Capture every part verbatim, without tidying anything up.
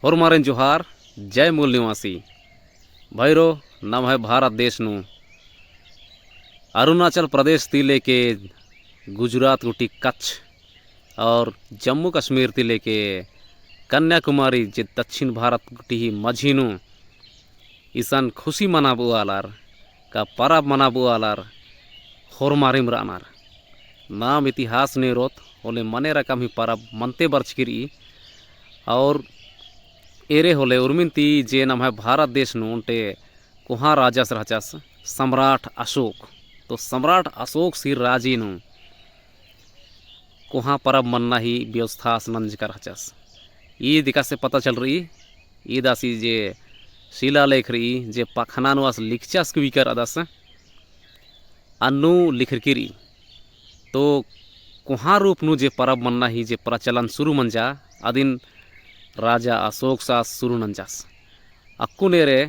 होरमारिन जोहार, जय मूल निवासी। भइरो, नम्है भारत देश नू अरुणाचल प्रदेश ती लेके गुजरात गुट्ठी कच्छ और जम्मू कश्मीर ती लेके कन्याकुमारी जे दक्षिण भारत गुट्ठी ही मझी नू इसन खुशी मनाबओ आलर, का परब मनाबओ आलर होरमारिम रअनर। नाम इतिहास नू एरोत होले मने रकम ही परब मनते बरचकी रई। और एरे होले उर्मिन ती जे नम्है भारत देश नू ओन्टे कोहाँ राजस रहचस सम्राट अशोक। तो सम्राट अशोकसी राजी नू कोहाँ परब मन्ना ही व्यवस्था आस नंजका रहचस। ईद एकासे पता चल रई, ईद आसी जे शिलालेख रई, जे पखना नू आस लिखचस की उइकर अदस, अन्नु लिखरकी रई। तो कोहाँ रूप नू जे परब मन्ना ही जे प्रचलन शुरू मंजा, अदिन राजा अशोकस आस शुरू नंजस। अक्कुन एरे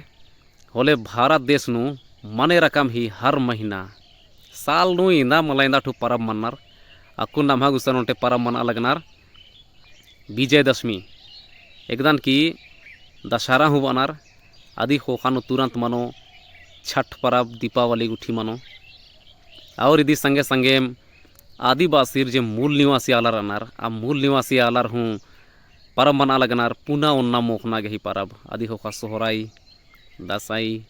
होले भारत देश नू मने रकम ही हर महीना, साल नू इन्दा मला इन्दा ठू परब मन्नर। अक्कुन नम्है गुसन ओन्टे परब मना लगनर विजयदशमी, एकदन की दशहरा हूँ बअनर। अदी ख़ोख़ा नू तुरंत मनो छठ परब, दीपावली गुट्ठी मनो। और इदी संगे संगेम आदिवासीर जे मूल निवासी आलर रअनर, आ मूल निवासी आलर हूँ परब मना लगनर, पुना ओन्ना मोख़ना गे ही परब। अदी ख़ोख़ा सोहराई, दसई,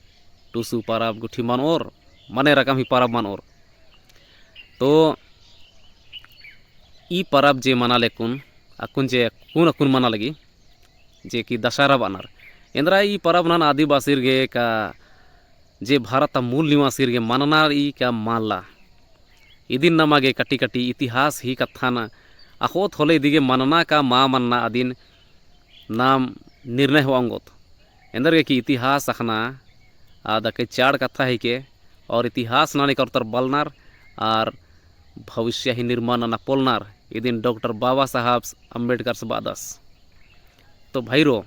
टुसु परब गुट्ठी मनओर, मने रकम ही परब मनओर। तो ई परब जे मना लेकुन, अक्कुन जे अक्कुन अक्कुन मना लगी, जे कि दशहरा बअनर। एन्दरा ई परब नन आदिवासीर गे का जे भारत ता मूल निवासीर गे मनना रई का मल्ला। इदिन नमा गे कटी कटी इतिहास ही कत्थन अख़ोत होले इदी गे मनना का मा मनना अदिन नाम निर्णय होआ ओंगोत। एन्देरगे कि इतिहास अख़ना आद अकय चाड़ कत्था हिके, और इतिहास नना एका उतर बलनर, और भविष्य ही निर्माण नना पोलनर, इदिन डॉक्टर बाबा साहब अम्बेडकरस बअदस। तो भइरो,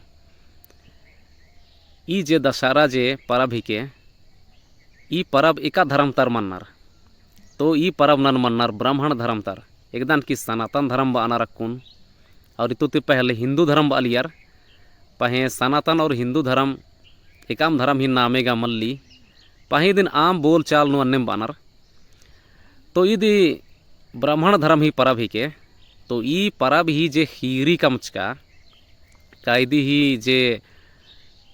ई जे दशहरा जे परब हिके, ई परब एका धरम तर मन्नर। तो ई परब नन मन्नर ब्राह्मण धरम तर, एकदन कि सनातन धरम बअनर अक्कुन, और इतु ती पहले हिन्दू धरम बअलियर। पहें सनातन और हिन्दू धरम एकअम धरम ही नामे गा मल्ली, पहें इदिन आम बोल चाल नू अन्नेम बअनर। तो इदी ब्राह्मण धरम ही परब हिके। तो ई परब ही जे ख़ीरी कमचका, का इदी ही जे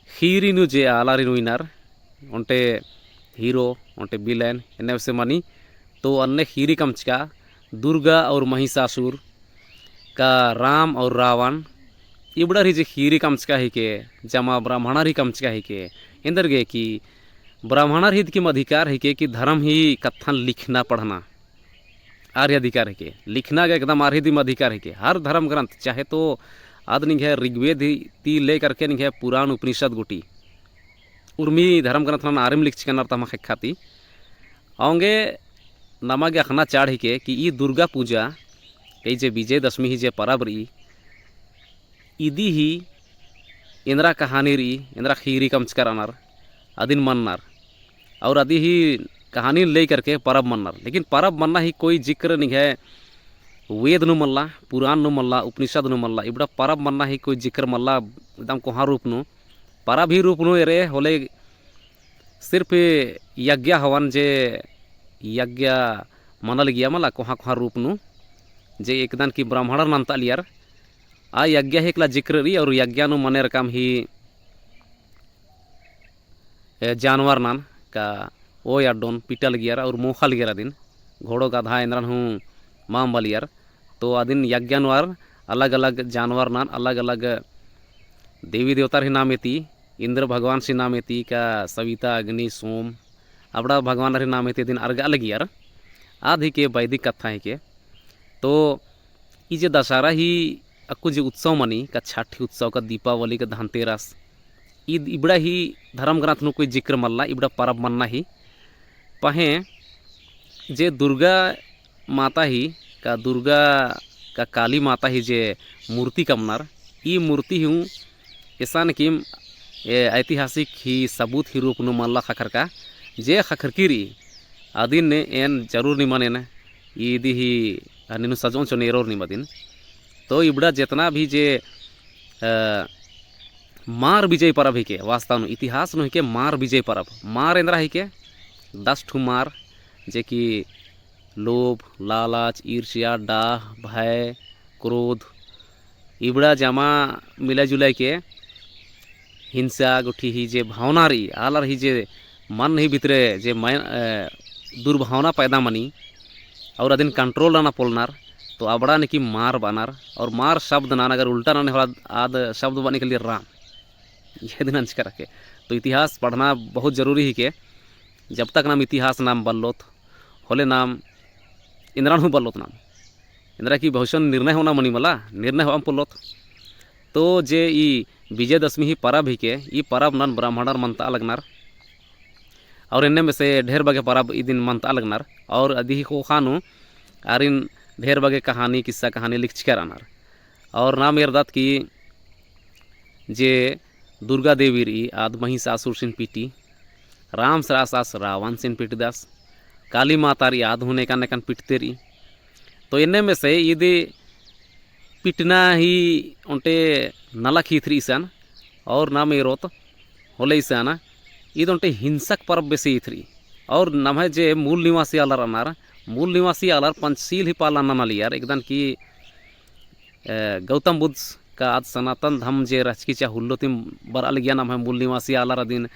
ख़ीरी नू जे आलारिन उइनर, ओन्टे hero, ओन्टे villain, एन्ने बेसे मनी। तो अन्ने ख़ीरी कमचका दुर्गा और महिषासुर का राम और रावण, इबड़र ही जे ख़ीरी कमचका हिके, जमा ब्राह्मणर ही कमचका हिके। एन्देरगे कि ब्राह्मणर ही दिम अधिकार हिके कि धरम ही कत्थन लिखना पढ़ना, आर ही अधिकार हिके। लिखना गे एकदम आर ही दिम अधिकार हिके। हर धरम ग्रंथ, चाहे तो आद निंग्है ऋग्वेद ही ती लेकर के निंग्है पुराण उपनिषद गुट्ठी, उर्मी धरम ग्रंथ नन आरिम लिखचकनर तम्है ख़ेक्खा ती। औंगे नमा गे अख़ना चाड़ हिके कि ई दुर्गा पूजा, कई जे विजयदशमी ही जे परब रई, इदी ही एन्दरा कहानी रई, एन्दरा ख़ीरी कमचका रअनर, अदिन मन्नर। और अदी ही कहानी लेकर के परब मन्नर। लेकिन परब मन्ना ही कोई जिक्र निंग्है वेद नू मल्ला, पुराण नू मल्ला, उपनिषद नू मल्ला। इबड़ा परब मन्ना ही कोई जिक्र मल्ला, एकदम कोहाँ रूप नू। परब ही रूप नू एरे होले सिर्फ यज्ञ हवन जे यज्ञ मना लगिया मला कोहाँ कोहाँ रूप नू, जे एकदन कि ब्राह्मणर नन्तालियर, आ यज्ञ ही एकला जिक्र रई और यज्ञ नू मने रकम ही ए, जानवर नन का ओय अड्डोन पिटा लगियर और मोख़ा लगियर अदिन, घोड़ो गधा एन्दरन हूँ माम बलियर। तो अदिन यज्ञ नू आर अलग-अलग जानवर नन, अलग-अलग देवी देवतार ही नामे ती, इंद्र भगवानसी नामे ती का सविता, अग्नि, सोम, अबड़ा भगवानर ही नामे ती अदिन अर्गा लगियर। आद हिके वैदिक कत्था हिके। तो ई जे दशहरा ही अक्कु जे उत्सव मनी, का छठ ही उत्सव, का दीपावली, का धनतेरस, ईद इबड़ा ही धर्म ग्रंथ नू कोई जिक्र मल्ला, इबड़ा परब मन्ना ही। पहें जे दुर्गा माता ही, का दुर्गा, का काली माता ही जे मूर्ति कमनर, ई मूर्ति हूँ एसन किम, ए, ऐतिहासिक ही सबूत ही रूप नू मल्ला ख़क्खरका, जे ख़क्खरकी रई, अदिन ने एन जरूर निमन एन, ईदी ही, आ, निनु सजोन चो नेरोर निम अदिन। तो इबड़ा जेतना भी जे, अ, मार विजय परब हिके, वास्तव नू इतिहास नू हिके मार विजय परब। मार एन्दरा हिके? दस ठू मार, जे कि लोभ, लालच, ईर्ष्या, डाह, भय, क्रोध, इबड़ा जमा मिला जुला के हिंसा गुट्ठी ही जे भावना रई, आलर ही जे मन ही भितरे जे मय-, अ, दुर्भावना पैदा मनी और अदिन control नना पोलनर, तो अबड़ा नू कि मार बअनर। और मार शब्द नन अगर उल्टा नने होला आद शब्द बनी के लिए राम। ये दिन अंचकर के। तो इतिहास पढ़ना बहुत जरूरी हिके। जब तक नाम इतिहास नाम बल्लोत, होले नाम एन्दरन हूँ बल्लोत नाम। एन्दरा कि भविष्य निर्णय होना मनी मला, निर्णय होअम पोल्लोत। तो जे ई विजयदशमी ही परब हिके, ई परब नन ब्राह्मणर मनता लगनर। और एन्ने में से ढेर बग्गे परब ई दिन मनता लगनर। और अदी ही ख़ोख़ा नू आरिन ढेर बग्गे कहानी, किस्सा कहानी लिखचकर रअनर। और नाम एरदत कि जे दुर्गा देवी रई, आद महिषासुरसिन पिटी, रामसरास आस रावणसिन पिटदस, काली माता रई, आद हूँ नेकन नेकन पिटते रई। तो एन्ने में से ईद पिटना ही ओन्टे नलख ईथरी इसन, और नाम एरोत होले इसन, ईद ओन्टे हिंसक परब बेसे ईथरी। और नम्है जे मूल निवासी आलर रअनर, मूल निवासी आलर पंचशील ही पालन नना लियर, एकदन कि अ, गौतम बुद्ध का आद सनातन धर्म जे रहचकी चा हुल्लो तिम बरआ लगिया, नम्है मूल निवासी आलर अदिन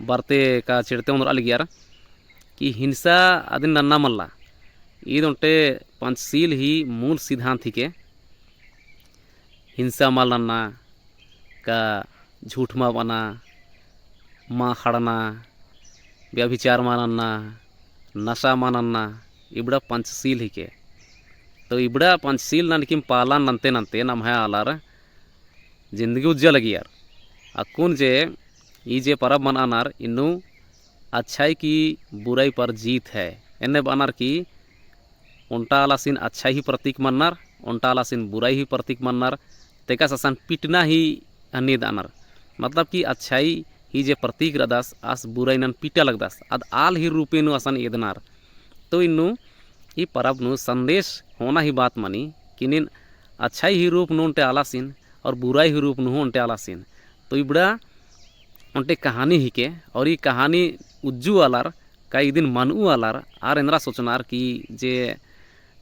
बरते का चिड़ते ओन्द्रआ लगियर कि हिंसा अदिन नन्ना मल्ला। ईद ओन्टे पंचशील ही मूल सिद्धांत हिके। हिंसा मल नन्ना, का झूठ मा बअना, मा ख़ड़ना, व्यभिचार मा नन्ना, नशा मा नन्ना, इबड़ा पंचशील हिके। तो इबड़ा पंचशील ननकिम पालन नन्ते नन्ते नम्है आलर जिंदगी उज्जा लगियर। अक्कुन जे ई जे परब मनानर इन्नु अच्छाई की बुराई पर जीत है। एन्ने बअनर की ओन्टा आलासिन अच्छाई ही प्रतीक मन्नर, ओन्टा आलासिन बुराई ही प्रतीक मन्नर, तेकस असन पिटना ही हन्नी दअनर। मतलब कि अच्छाई ही जे प्रतीक रअदस, आस बुराई नन पिटा लगदस, अद आल ही रूपे नू असन एदनर। तो इन्नु ई परब नू संदेश होना ही बात मनी कि नीन अच्छाई ही रूप नू ओन्टे आलासिन और बुराई ही रूप नू ओन्टे आलासिन। तो इबड़ा ओन्टे कहानी हिके, और ई कहानी उज्जु आलर का इदिन मनऊ आलर आर एन्दरा सोचनर कि जे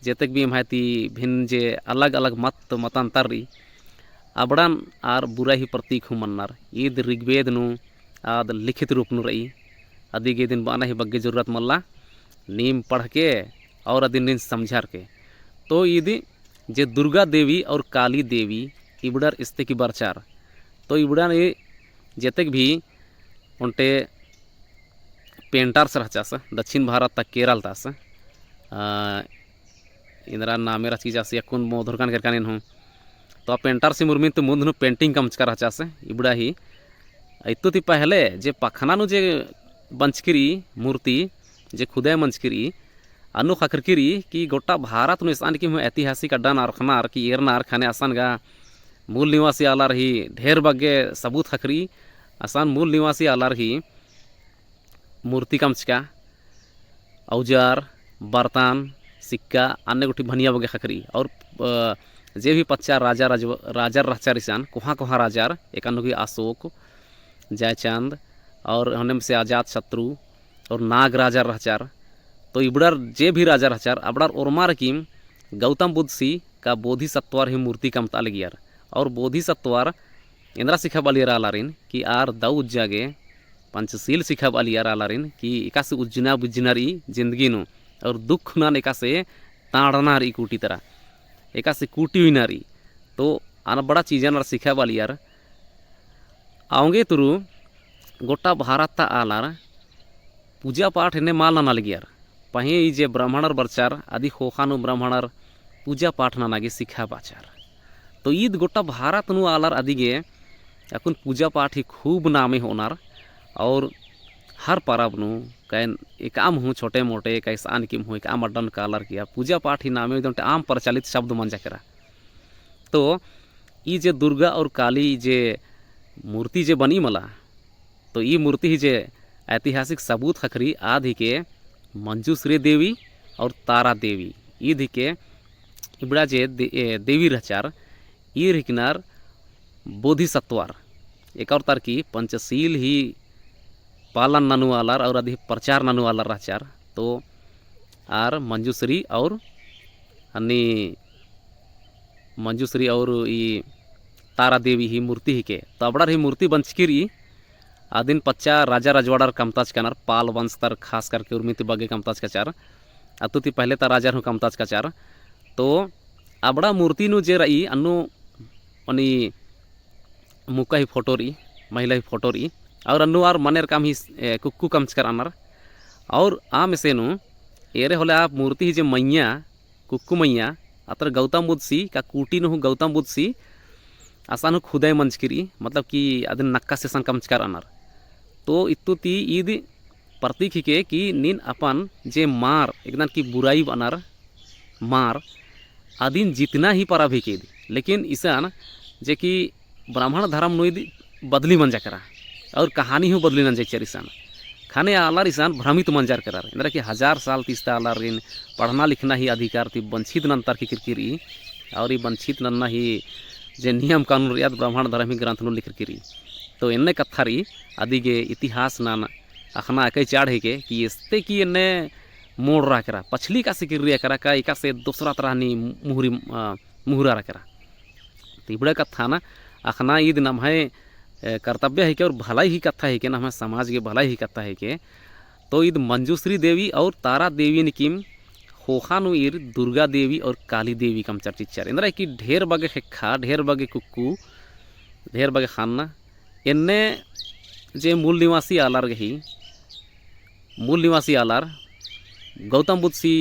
जेतेक भी एम्है ती भिन्न जे अलग-अलग मत मतांतर रई, अबड़न आर बुराई ही प्रतीक हूँ मन्नर। ईद ऋग्वेद नू आद लिखित रूप नू रई। अदिगे इदिन बअना ही बग्गे जरूरत मल्ला, नीम पढ़के और अदिन नीन समझार के। तो ईद जे दुर्गा देवी और काली देवी इबड़र इस्ते की बरचार। तो इबड़न ए जेतेक भी ओन्टे painters रहचस, दक्षिण भारत ता केरल तास, आ, इन्दरा नामे रहचकी जासी अक्कुन मोधरकन केरकन एन हूँ। तो आ painters ही मुर्मिन तो मुन्द नू painting कमचका रहचस, इबड़ा ही। इत्तु ती पहले जे पखना नू जे बंचकी रई मूर्ति, जे खुदय मंजकी रई, अन्नु ख़क्खरकी रई कि गोट्टा भारत नू एसआन की हूँ ऐतिहासिक अड्डन अरखनर कि एरनर ख़ने असन गा मूल निवासी आलर ही ढेर बग्गे सबूत ख़क्खरई, असन मूल निवासी आलर ही मूर्ति कमचका, औजार, बर्तन, सिक्का, अन्ने गुट्ठी भनिया बग्गे ख़क्खरई। और, अ, जे भी पच्चा राजा, राज-, राजर रहचर इसन, कोहाँ कोहाँ राजर, एकन्नु की अशोक, जयचंद, और होनेम से अजातशत्रु, और नाग राजर रहचर। तो इबड़र जे भी राजर रहचर, अबड़र ओर्मार किम गौतम बुद्धसी का बोधिसत्वर ही मूर्ति कमता लगियर। और बोधिसत्वर एन्दरा सिखाबआ लगियर आलारिन कि आर दौ उज्जा गे पंचशील सिखाबआ लगियर आलारिन कि एकासे उज्जना बुज्जना रई जिंदगी नू, और दुख नन एकासे ताड़ना रई कूटी तरा, एकासे कूटी उइना रई। तो अनबड़ा चीजन आर सिखाबआ लगियर। औंगे तुरु गोट्टा भारत ता आलर पूजा पाठ एन्ने मल नना लगियर। पहें ई जे ब्राह्मणर बरचर, अदी ख़ोख़ा नू ब्राह्मणर पूजा पाठ नना गे सिखाबाचर। तो ईद गोट्टा भारत नू आलर अदिगे अक्कुन पूजा पाठ ही खूब नामे होअनर। और हर परब नू कैन एकअम हूँ छोटे मोटे कैसन किम हूँ एकअम अड्डन कालर किया पूजा पाठ ही नामे एकदम आम प्रचलित शब्द मंजा केरा। तो ई जे दुर्गा और काली जे मूर्ति जे बनी मला, तो ई मूर्ति ही जे ऐतिहासिक सबूत ख़क्खरई आद हिके मंजुश्री देवी और तारा देवी। ईद हिके इबड़ा जे दे-, ए, देवी रहचर, ईर हिकनर बोधिसत्वर। एका ओर तर की पंचशील ही पालन ननु आलर और अदी प्रचार ननु आलर रहचर। तो आर मंजूश्री और अन्नी मंजूश्री और ई तारा देवी ही मूर्ति हिके। तो अबड़ार ही मूर्ति बंचकी रई। अदिन पच्चा राजा रजवाड़र कमताचका रअनर, पाल वंश तर खास करके उर्मी ती बग्गे कमताचका रहचर। अत्तु ती पहले ता राजर हूँ कमताचका रहचर। तो अबड़ा मूर्ति नू जे रई अन्नु मनी मुक्का ही फोटो रई, महिला ही फोटो रई, और अन्नु आर मनेर काम ही, ए, कुक्कु कमचका रअनर। और आ मेसे नू एरे होले आ मूर्ति ही जे मइय्याँ, कुक्कु मइय्याँ, अतर गौतम बुद्धसी, का कूटी नू हूँ गौतम बुद्धसी, असन हूँ खुदाई मंजकी रई, मतलब कि अदिन नक्कासी असन कमचका रअनर। तो इत्तु ती ईद प्रतीक हिके कि नीन अपन जे मार, एकदन कि बुराई बअनर मार, अदिन जितना ही परब हिके ईद। लेकिन इसन जे कि ब्राह्मण धर्म नू ईद बदली मंजा केरा, और कहानी हूँ बदली नंजर इसन। ख़ने आलर इसन भ्रमित मंजर केरर। एन्देर कि हजार साल ती इस्ता आलारिन पढ़ना लिखना ही अधिकार ती वंचित नंतर की किरकिरी, और ई वंचित नन्ना ही जे नियम कानून रई आद ब्राह्मण धर्म ही ग्रंथ नू लिखरकी रई। तो एन्ने कत्था रई, अदिगे इतिहास नन अख़ना अकय चाड़ हिके कि एस्ते कि एन्ने मोड़ रआ केरा, पछली एकासे किर्रिया केरा का एकासे दोसरा तरह नी मुहरी, अ, मुहरा रआ केरा। तो इबड़ा कत्था ना अख़ना ईद नम्है, अ, कर्तव्य हिके और भलाई ही कत्था हिके, नम्है समाज के भलाई ही कत्था हिके। तो ईद मंजूश्री देवी और तारा देवी निकिम ख़ोख़ा नू ईर दुर्गा देवी और काली देवी कमचर चिच्चर। एन्देर कि ढेर बग्गे ख़ेक्खा, ढेर बग्गे कुक्कु, ढेर बग्गे ख़न्न, एन्ने जे मूल निवासी आलर गही, मूल निवासी आलर गौतम बुद्धसी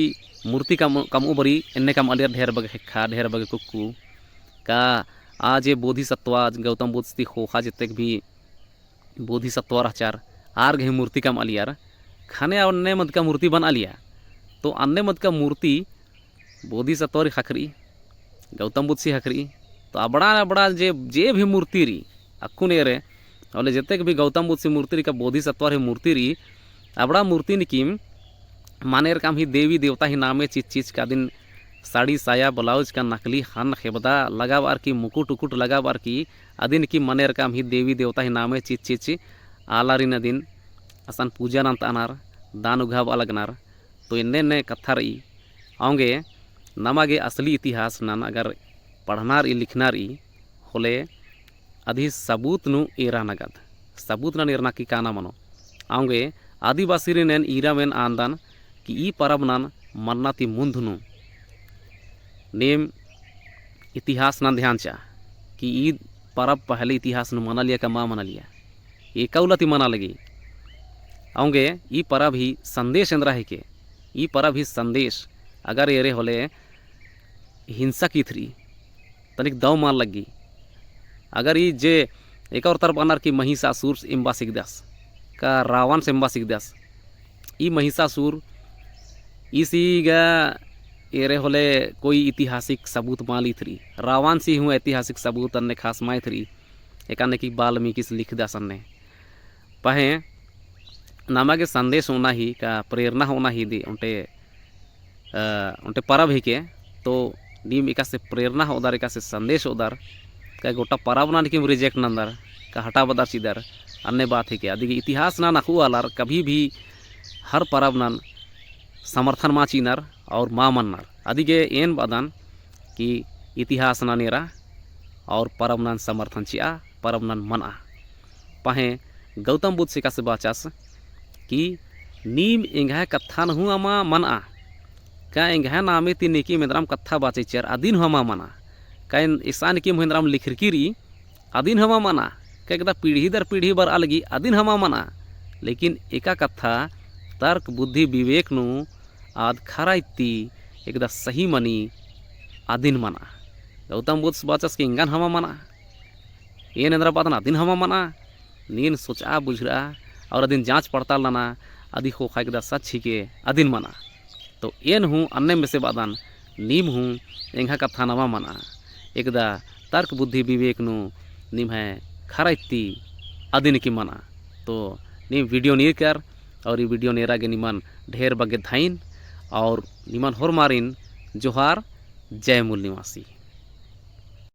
मूर्ति कम, कमऊ बारी एन्ने कमआलियर ढेर बग्गे ख़ेक्खा, ढेर बग्गे कुक्कु। का आ जे बोधिसत्वा गौतम बुद्धसी ख़ोख़ा जेतेक भी बोधिसत्वा रहचर, आर गही मूर्ति कमआलियर, ख़ने अन्ने मदका मूर्ति बनआलिया। तो अन्ने मदका मूर्ति बोधिसत्वा रई ख़क्खरई, गौतम बुद्धसी ख़क्खरई। तो अबड़ा अबड़ा जे, जे भी मूर्ति रई, अक्कुन एरे, होले जेतेक भी गौतम बुद्धसी मूर्ति रई का बोधिसत्वा रई मूर्ति रई, अबड़ा मूर्ति निकिम मनेर काम ही देवी देवता ही नामे चिच्चिच का अदिन साड़ी साया ब्लाउज का नकली ख़न्न ख़ेबदा लगाबअर की मुकुट उकुट लगाबअर की अदिन की मनेर काम ही देवी देवता ही नामे चिच्चिच आलारिन अदिन असन पूजा नन्तअनर, दान उघाबआ लगनर। तो एन्ने एन्ने कत्था रई। औंगे नमा गे असली इतिहास नन अगर पढ़ना रई लिखना रई होले अदी सबूत नू एरा नगद, सबूत नन एरना की काना मनो। औंगे आदिवासीरिन एन ईरम एन आन्दन कि ई परब नन मन्ना ती मुन्ध नू नीम इतिहास नन ध्यान चिआ कि ई परब पहले इतिहास नू मनालिया का मा मनालिया, एका उल्ला ती मना लगी। औंगे ई परब ही संदेश एन्दरा हिके, ई परब ही संदेश अगर एरे होले हिंसा की थ्री तनिक दव मल लग्गी। अगर ई जे एका ओर तरफ बअनर कि महिषासुर से एम्बा सिकदस, का रावण से एम्बा सिकदस, ई महिषासुर ईसी गा एरे होले कोई ऐतिहासिक सबूत मल इथरी, रावणसी हूँ ऐतिहासिक सबूत अन्ने खास मल इथरी, एकाने कि वाल्मीकिस लिखदस अन्ने। पहें नमा गे संदेश होना ही का प्रेरणा होना ही दी ओन्टे, अ, ओन्टे परब हिके, तो नीम एकासे प्रेरणा होदर, एकासे संदेश होदर, का गोटा परब नन नीम reject नन्दर, का हटाबअदर चिदर, अन्ने बात हिके। अदिगे इतिहास नन अख़ुआलर कभी भी हर परब नन समर्थन मल चिअनर और मल मन्नर। अदिगे एन बअदन कि इतिहास नन एरा और परब नन समर्थन चिआ, परब नन मनआ। पहें गौतम बुद्धसी एकासे बाचस कि नीम एंग्है कत्थन हूँ अमा मनआ, का एंग्है नामे ती नेकिम एन्दरम कत्था बाचेचर अदिन हूँ अमा मनआ, का एन-, एसा नेकिम हूँ एन्दरम लिखरकी रई अदिन हूँ अमा मनआ, का एकदा पीढ़ी दर पीढ़ी बरआ लगी अदिन हूँ अमा मनआ। लेकिन एका कत्था तर्क बुद्धि विवेक नू आद खरा इत्ती एकदा सही मनी अदिन मनआ। गौतम बुद्धस बाचस कि एंगन हूँ अमा मनआ, एन एन्दरा बअदन अदिन हूँ अमा मनआ। नीन सोचआ बुझुरआ और अदिन जाँच पड़ताल नना, अदी ख़ोख़ा एकदा सच हिके अदिन मनआ। तो एन हूँ अन्ने मेसे बअदन, नीम हूँ एंग्है कत्थन अमा मनआ। एकदा तर्क बुद्धि विवेक नू निम्है खरा इत्ती अदिन की मनआ। तो नीम video नू एरकर और ई video नू एरा गे निमन ढेर बग्गे धइन और निमन होरमारिन जोहार। जय मूल निवासी।